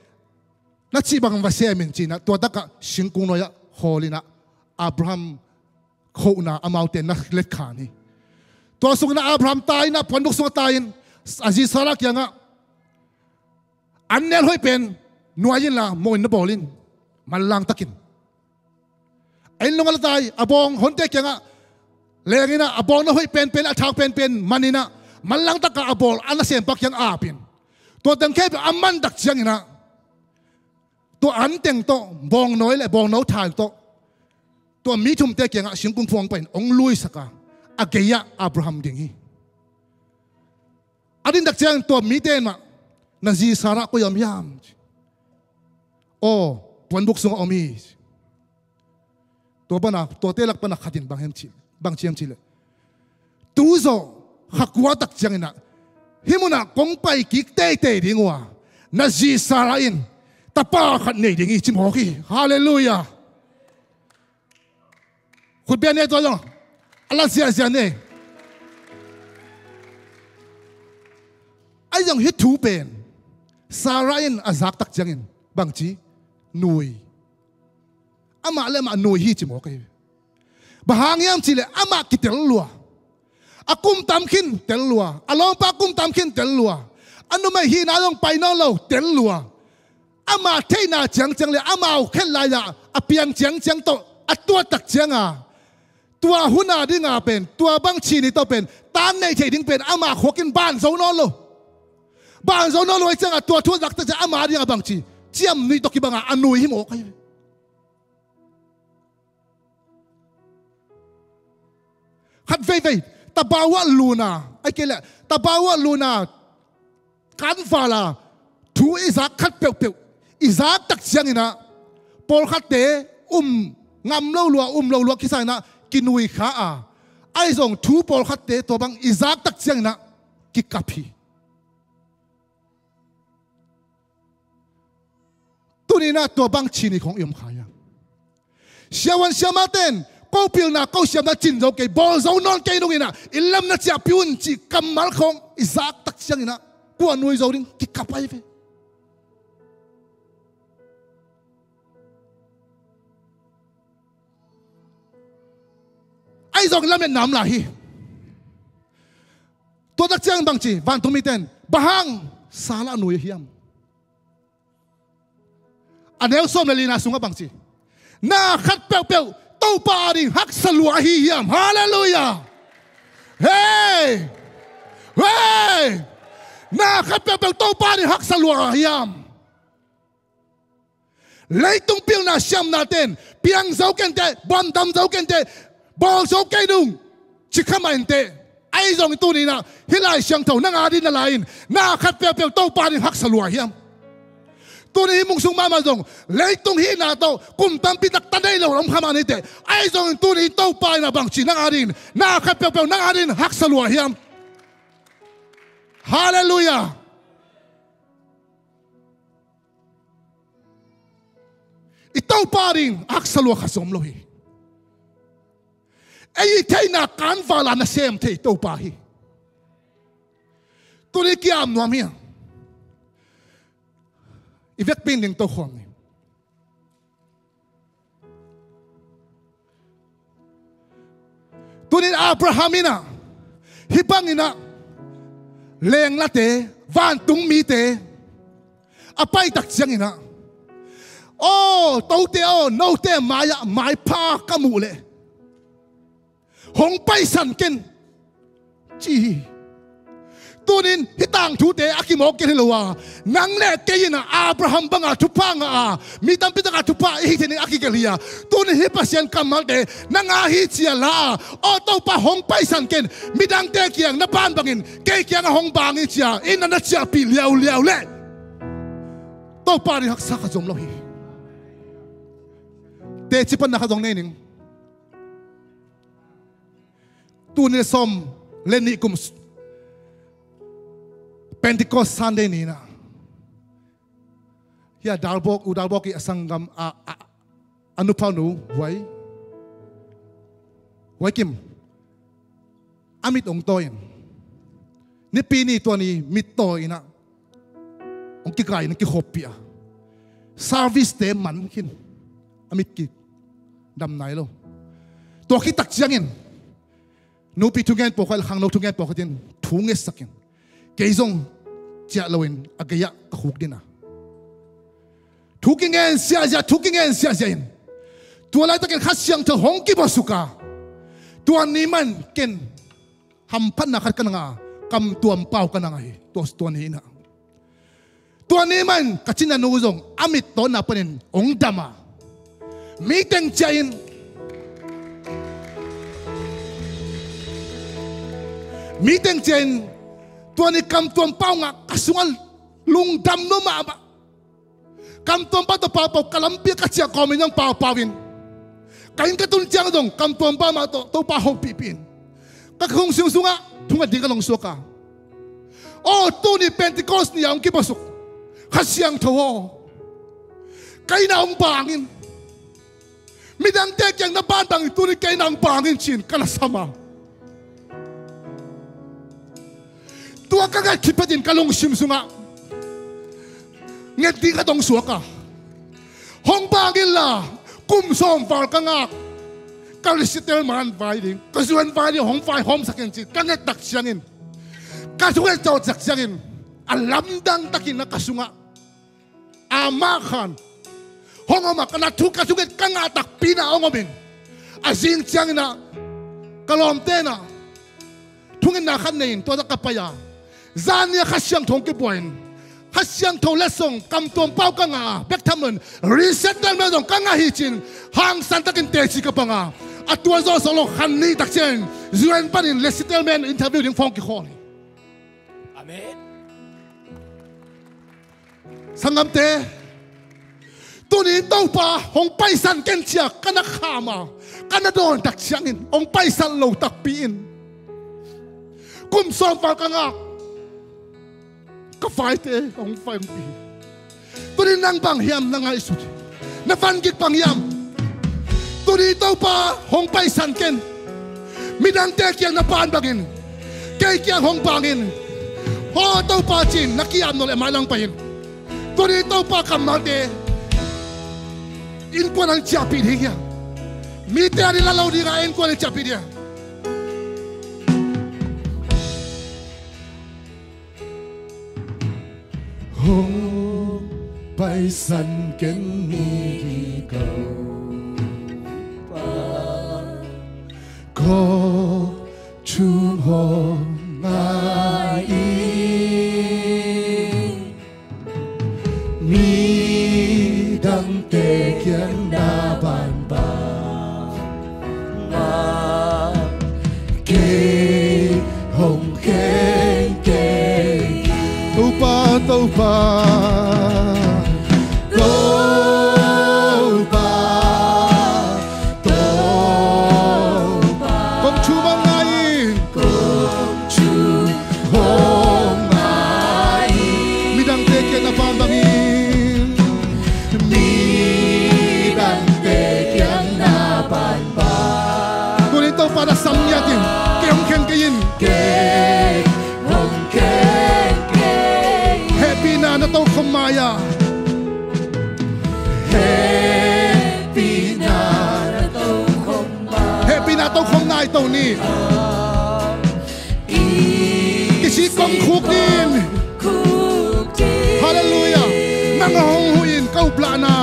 "Na cih bang va sem in," ci-in ah, tua takah singkung nuai-ah khawl in ah, Abraham khohna amaute na letkhan hi. Tua sungin ah Abraham tai in ah, puanbuk sungah tai in, a zi Sarah kiangah, "An nel hoih pen nuai inla, mawh in na bawl in, manlang takin." A inn lungah la tai, a bawng honte kiangah leng in ah, a bawng na hoih penpen, a thak penpen man in ah, manlang takah a bawl a nasempa kiang ap in. Tua teng khempeuh a man tak ciangin ah, tua an teng tawh, bawngnawi le bawngno thai tawh, tua mi thumte kiangah singkung phung hong pai-in hong luisak a, a gei-ah Abraham ding hi. A din tak ciangin tua mite in mah, "Na zi Sarah koi-ah om hiam?" "Aw, puanbuk sungah om hi," ci. Tua pana, tuate lak pana khat in bang hiam cih, bang ci hiam cih leh, "Tu zawh kha kua tak ciangin ah hih munah kong pai kik teitei ding uh a, na zi Sarah in tapa khat nei ding hi," ci mawk hi. Halleluiah. Khut beng ni, tua zong a la ziahziah ni. Ahi zong hih thu pen Sarah in a zak tak ciangin bang ci? Nui. Amah le amah nui hi ci mawk hi. Bang hang hiam cih leh amah kitel lua. A kum tam khin tel lua. A lawmpa kum tam khin tel lua. A numei hihna zong pai nawn lo, tel lua. Amah theihna ciangciang le amau khet lai-ah a piang ciangciang tawh a tuat tak cianga, tua hun a dinga pen, tua bang ci ni tawh pen, tang neih theih ding pen amah khuakin ban zo nawn lo. Ban zo nawn lo ahih cianga tua thu a zak tak ciang amah dinga bang ci? Ciamnuih tawh kibanga a nui hi mawk hi. Khat veivei, tabau ah luna, ahih kei leh tabau ah luna, kanvala thu i zak khat peuhpeuh i zak tak ciangin ah, pawlkhatte um ngam lo lua, um lo lua kisa in ah kinui kha a, ahi zong thu pawlkhatte tua bang i zak tak ciangin ah kikap hi. Tuni in ah tua bang ci ni khong i om kha hiam? Siavuan siamate in ko pilna, ko siamna cin zo kei, bawl zo nawn kei nung in ah, i lam na ciahpih un cih kammal khong i zak tak ciangin ah kua nui zo ding? Kikap ahi ve. Ahi zong lametna om lai hi. Tua tak ciang bang ci, vantung mite in, "Bang hang Sarah nui hiam?" A neu sawm le lina sungah bang ci? "Na khat peuhpeuh Topa ading haksa lua ahi hiam?" Halleluiah. Hei! Hei! Na khat peuhpeuh Topa ading haksa lua ahi hiam? Leitung pilna siamnate in piang zo kei inteh, buandam zo kei inteh, bawl zo kei nung ci kha mah inteh. Ahi zongin tuni in ah hih Lai Siangtho nang ading na la in, "Na khat peuhpeuh Topa ading haksa lua hiam?" Tuni hih mun sung mahmah zong leitung hihna tawh kum tampi tak ta nei lo om kha mah inteh. Ahi zongin tuni Topa in ah bang ci nang adingin, "Na khat peuhpeuh nang adingin haksa lua hiam?" Halleluiah. I Topa ading haksa lua khat zong om lo hi. Ei i theihna kanvala nasem thei Topa hi. Tuni kiam nuam hi a, i vekpi in dingto khawm ni. Tunin Abraham in ah hih bangin ah lenglate, vantung mite a paitak ciangin ah, "Aw tote aw, note mai-ah maipha ka muh leh hong paisan ken," ci hi. Tunin hih tangthute a kimawk ken hi lo a, nang le kei in ah Abraham banga thupha ngah a, mi tampi taka thupha i hi theih ding a kigelh hi a, tunin hih Pasian kammalte nang a hi ci-a la a, "Aw Topa, hong paisan ken, midangte kiang na ban bangin kei kiangah hong bang in," ci-a in na na ciahpih liauliau leh Topa ading haksa khat zong om lo hi. Teci panna khat zong nei ning. Tul nih le sawm le nih kum Pentecost Sunday ni-in ah, hih a Dalbawk, U Dalbawk ii a sanggam a, a, a nuphau nu Huai, Huai Kim a mit hong tawi in, Nipi ni tua ni mit tawi in ah hong kikai in hong kikhoppih a, service-te man khin, a mit kidam nai lo. Tua khit tak ciangin nupi thungen pawlkhat le khangno thungen pawlkhat in thu ngetsak in, kei zong ciah loin a gei-ah ka khukdin a, thu kingen siahsiah, thu kingen siahsiah in, tua laitakin Kha Siangtho hong kibawsuk a, tua ni mah in ken hamphatna khat ka na ngah a, kamtuam pau ka na ngah hi. Tua, tua ni in ah, tua ni mah in ka cinanu zong a mit tawnna panin hong dam a, mi teng ciah in, Mi teng ciangin tua ni kamtuam pau ngah ka sungah lungdam nua mahmah. Kamtuam pau tawh paupau ka lampi ah ka ciah kawmin zong paupau in. Ka inn ka tun ciang zong kamtuam pau mah tawh Topa hopihpih in. Ka lungsim sungah thunget ding ka nong suak a. Aw, tuni Pentecost ni a hong kipuasuk Kha Siangtho aw, ka inn ah hong bang in. Midangte kiang na ban bangin tuni ka inn ah hong bang in ci-in ka na sam a. Tua ka nget khit phetin ka lungsim sungah nget ding ka tong suak a. Hong bang inla, kum sawm val ka ngak, ka recital man vai ding, ka zuan vai ding, hong vaihawmsak in ci-in ka nget tak ciangin, ka thunget zawhsak ciangin, a lamdang takin a ka sungah Amah khan hong om a, ka na thu, ka thunget ka ngah takpi in ah hong om in. A zing ciangin ah ka lawmte in ah thungetna khat nei in tua tawh ka pai a. Zan ni a Kha Siangtho hong kibuai in, Kha Siangtho letsong kamtuam pau ka ngah a, bek tham loin resettlement zong ka ngah hi ci-in hangsan takin teci ka pang a. A tua zawh sawh lo kha nih tak ciangin U N panin resettlement interview ding phone kikhawl hi. Amen. Sanggamte, tuni in Topa hong paisan ken ci-a ka na kham a, ka na dawn tak ciangin hong paisan lo takpi in kum sawm val ka ngak, ka vaite hong vaihawmpih hi. Tuni in nang bang hiam na ngaihsut hi? Na van gik bang hiam? Tuni Topa hong paisan ken. Midangte kiang na pan bangin kei kiang hong bang in. Aw Topa ci-in na ki-ap nawn leh a mailam pai in. Tuni Topa kammalte innkuan hong ciahpih ding hi a, mite a ding la lo ding a innkuan hong ciahpih ding hi a. Hong paisan ken ni kiko pa, ko chung hong ngai in. Midangte kiang na bangbang a, kei hong khen kei. Topa, Topa, Topa, Topa, kong thu bang ngai in. Kong thu hong ngai in. Midangte kiang na bangbang in. Midangte kiang na bangbang. Tuni Topa na sam ngiat in. Kei hong khen kei in. Kei hong khen kei in. Hehpihna na tokhom mai a. Hehpihna na tokhom mai. Hehpihna tokhom nai to ni. Kisik kong khuk ni in. Halleluiah. Nang hong huh in ka uplahna.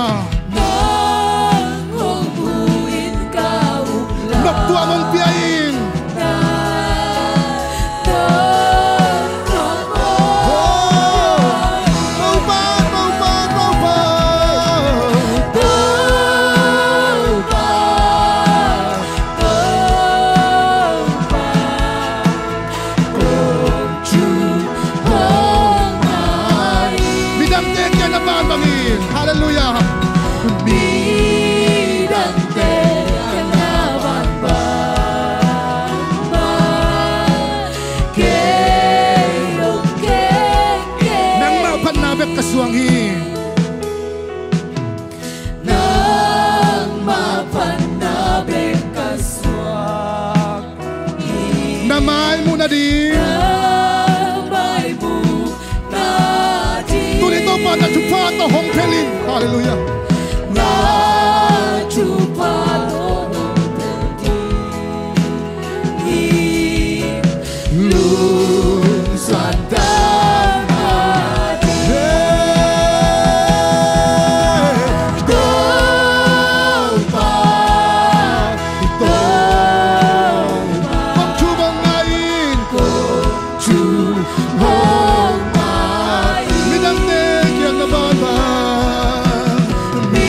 Nang hong huh in ka uplahna. Noptuam hong pia in. Midangte kiang na bangbang in. Halleluiah. Midangte kiang na bangbang. Kei hong khen kei. Nangmah phatna bek ka suang hi. Nangmah phatna bek ka suang hi. Na mai muhna ding. Na mai muhna ding. Tuni Topa na thupha tawh hong phelh in. Halleluiah. Na thupha tawh hong phelh in. Lungsuan tak mah ding. Topa, Topa, kong thu bang ngai in. Kong thu bang ngai in. Midangte kiang na bangbang. Mi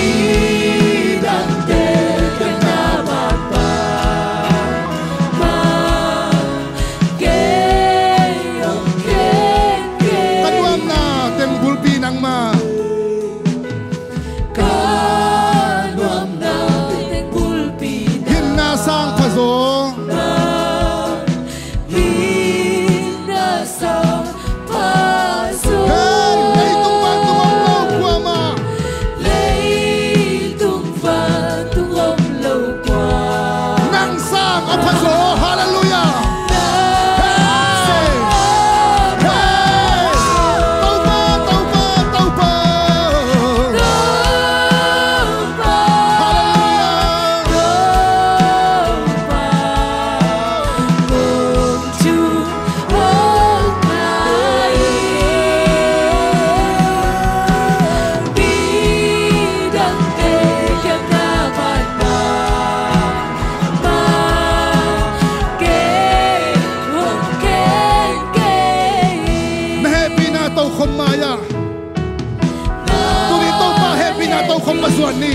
khong va zuan ni.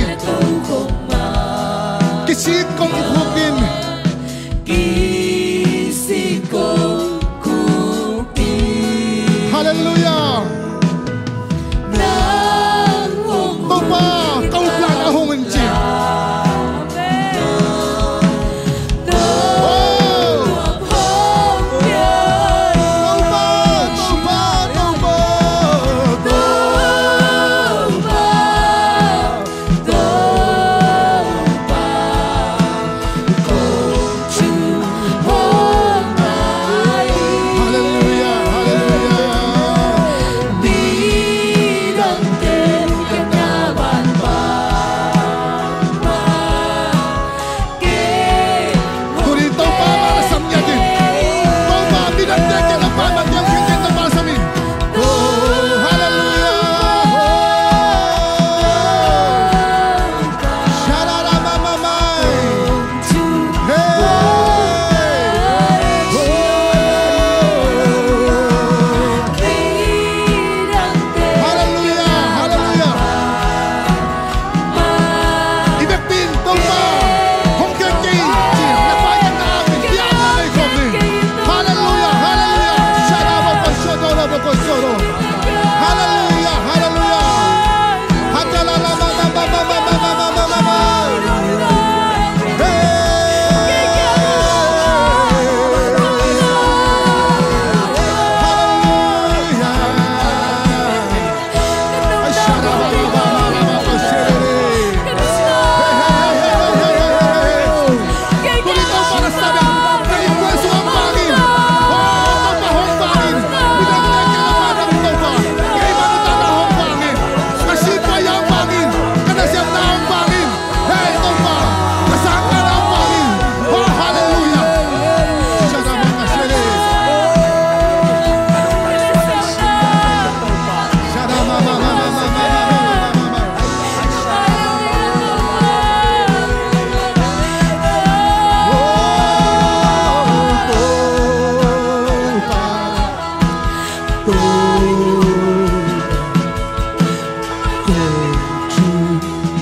Kisik kong kikhuk in. Halleluiah. Topa, ka uplahna hong in ci. Oh. Topa, Topa, Topa, Topa. Halleluiah, halleluiah. Tuni Topa mah na sam ngiat in. Topa midangte kiang na pan mah kiang kiang kiang Topa sam in. Oh, halleluiah. Shalalamamamai. Hey. Oh. Halleluiah, halleluiah. I vekpi in Topa hong khek kei in ci, na paikatna a min kiang na nei khawm ni. Halleluiah, halleluiah. Shadabakosodobakosoro. Halleluiah, halleluiah. Hatalalababababababababa. Hey. Halleluiah. Hey, Topa, ka sangkahna hong pang in. Oh, halleluiah. Shadabakasele. Shadamamamamamamamamamama. Oh, Topa, Topa, ko ci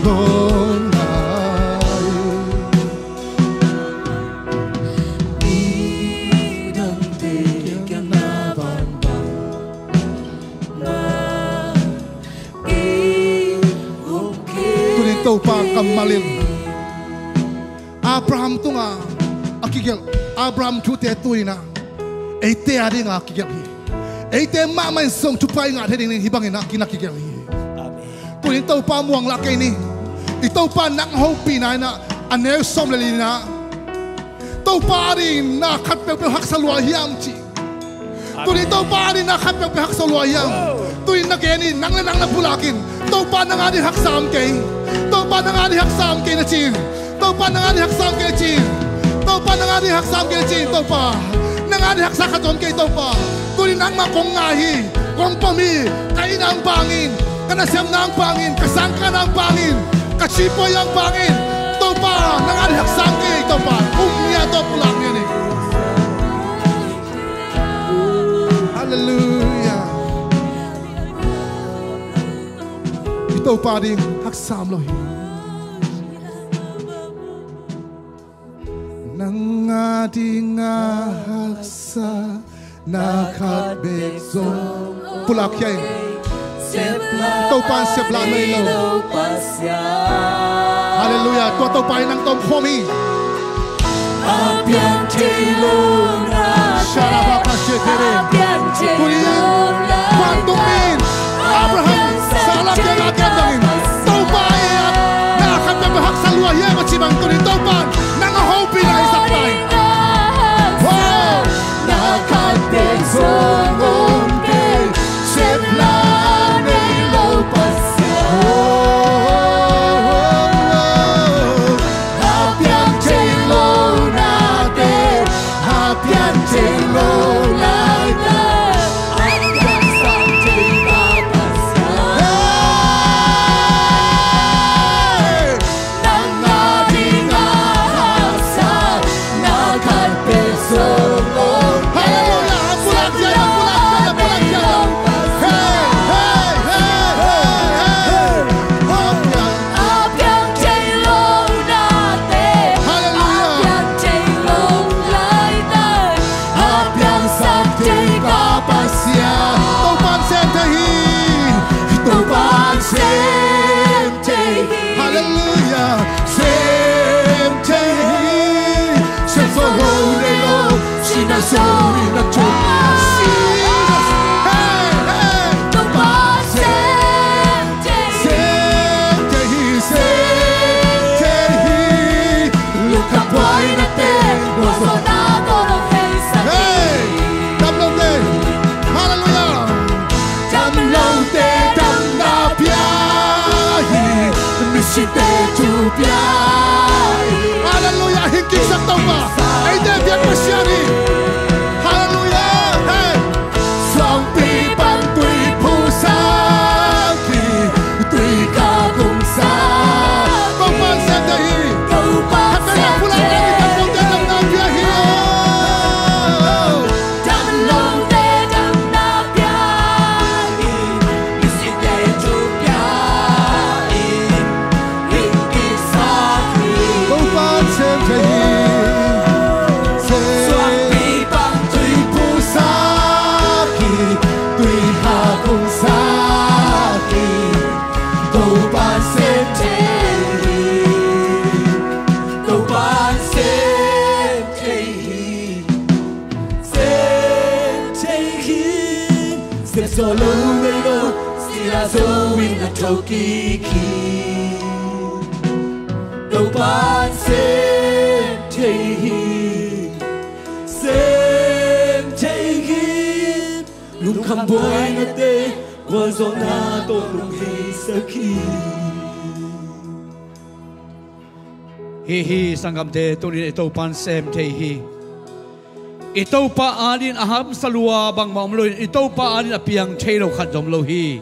nong ngai. Tuni Topa kammal in Abraham tungah a kigelh, Abraham thute tu-in ah eite a dingah a kigelh hi. Eite mahmah in zong thupha i ngah thei ding hih bangin ah a kigelh hi. Amen. Tuni Topa muang lah kei ni. I Topa nang hopihna in ah a neu sawm le li-na Topa a dingin na khat peuhpeuh haksa lua hiam ci. Tuni Topa a dingin na khat peuhpeuh haksa lua hiam. Tuni na gen in, nang le nang na pulak in, Topa nang a dingin haksa om kei. Topa nang a dingin haksa om kei na ci in. Topa nang a dingin haksa om kei ci in. Topa nang a dingin haksa om kei ci in. Topa nang a dingin haksa khat om kei Topa. Tuni nangmah kong ngai hi, kong pom hi, ka inn ah hong pang in, ka nasepna hong pang in, ka sangkahna hong pang in, ka sipuai hong pang in. Topa nang a dingin haksa om kei Topa. Um ngiat tawh pulak ngiat ni. Halleluiah. I Topa ding haksa om lo hi. Nang a dingah haksa na khat bek zong. Pulak khia in. Topa in seplah nei lo. Halleluiah. Tua Topa in nang tawh om khawm hi. A piang thei lo na. Shalabakashetere. Tuni vantung mi in Abraham, Sarah kiangah a gen bangin, Topa, ei a na khat peuhpeuh haksa lua hiam a cih bang tuni Topa in nang a hopihna i zak ta in. Wow. Na khat peuh zong om kei, sepna nei lo Pasian. A piang thei lo nate, a piang thei lo nate, a piang sang thei ta Pasian. Hey! Nang a dingah haksa na khat peuh zong om kei. Halleluiah. Pulak khia in, pulak khia in, pulak khia in. Hey, hey, hey, hey, hey. A piang Tawh lo nei lo, sila zo in a thokik hi. Topan sem thei hi. Sem thei hi. Lungkham buainate, gualzawhna tawh lungheisak hi. Hi hi, sanggamte, tunin i Topan sem thei hi. I Topa adingin a hamsa lua bangmah om loin, i Topa adingin a piang thei lo khat zom lo hi.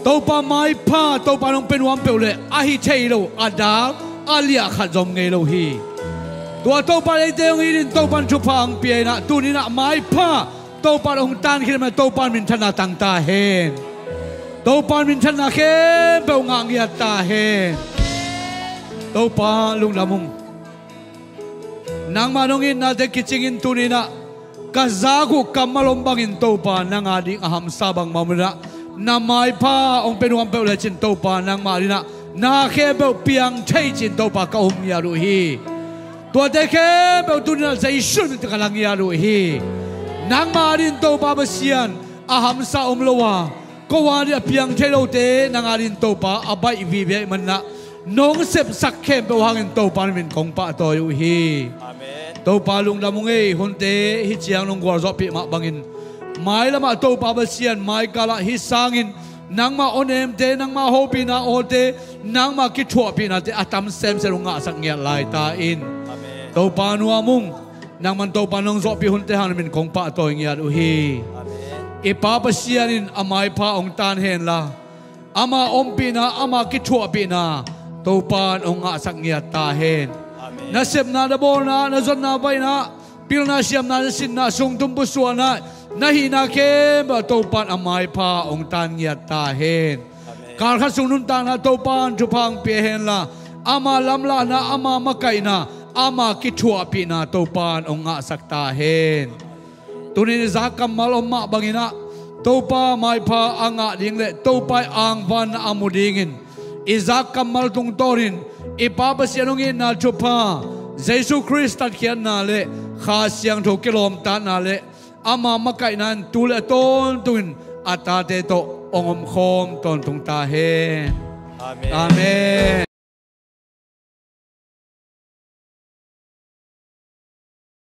Topa maipha, Topa nong pe nuam peuh le, a hi thei lo, a dang, a liah khat zom ngei lo hi. Tua Topa eite hong it in, Topan thupha hong pia in ah, tunin ah maipha, Topa hong tan khin mah, Topa minthanna tang ta hen. Topa minthanna khempeuh ngah ngiat ta hen. Topa lungdam ung. Nangmah nong itnate kicingin tunin ah ka zak uh kammal om bangin Topa nang ading a hamsa bangmah om in ah, na maipha hong pe nuam peuh lecin Topa nangmah ading ah na khempeuh piang thei ci-in Topa ka um ngiat uh hi. Tuate khempeuh tunin ah Jesu min tawh ka la ngiat uh hi. Nangmah ading Topa Pasian a hamsa om lo a, ko ading a piang thei lote nang ading Topa a baih vive ahih manin ah nong sepsak khempeuh hangin Topa na min kong pahtawi uh hi. Amen. Topa lungdam ung ei, hunte hi ciang nong gualzawhpih mah bangin mailamah Topa Pasian maikalah hih sangin nangmah awnemte, nangmah hopihna awte, nangmah kithuahpihnate a tam semsem hong ngahsak ngiat lai ta in. Amen. Topa nuam ung. Nangman Topa nong zawhpih hunte hang na min kong pahtawi ngiat uh hi. Amen. I Pa Pasian in a maipha hong tan henla, ama ompihna, ama kithuahpihna Topa in hong ngahsak ngiat ta hen. Amen. Na sepna, na bawlna, na zotna, baihna, pilna, siamna, na sinna, sungtum pusuahna, na hihna khempeuh Topa in a maipha hong tan ngiat ta hen. Amen. Kalkhat sung nuntakna Topa in thupha hong pia henla, ama lamlahna, ama makaihna, ama kithuahpihna Topa in hong ngahsak ta hen. Tunin i zak kammal om mah bangin ah Topa maipha a ngah ding le Topa i angvanna a mu dingin i zak kammal tungtawnin i Pa Pasian hong itna thupha, Jesu Khrist tatkhiatna le Kha Siangtho kilawmtatna le ama makaihna in tu le a tawntungin a tate tawh hong omkhawm tawntung ta hen. Amen. Amen.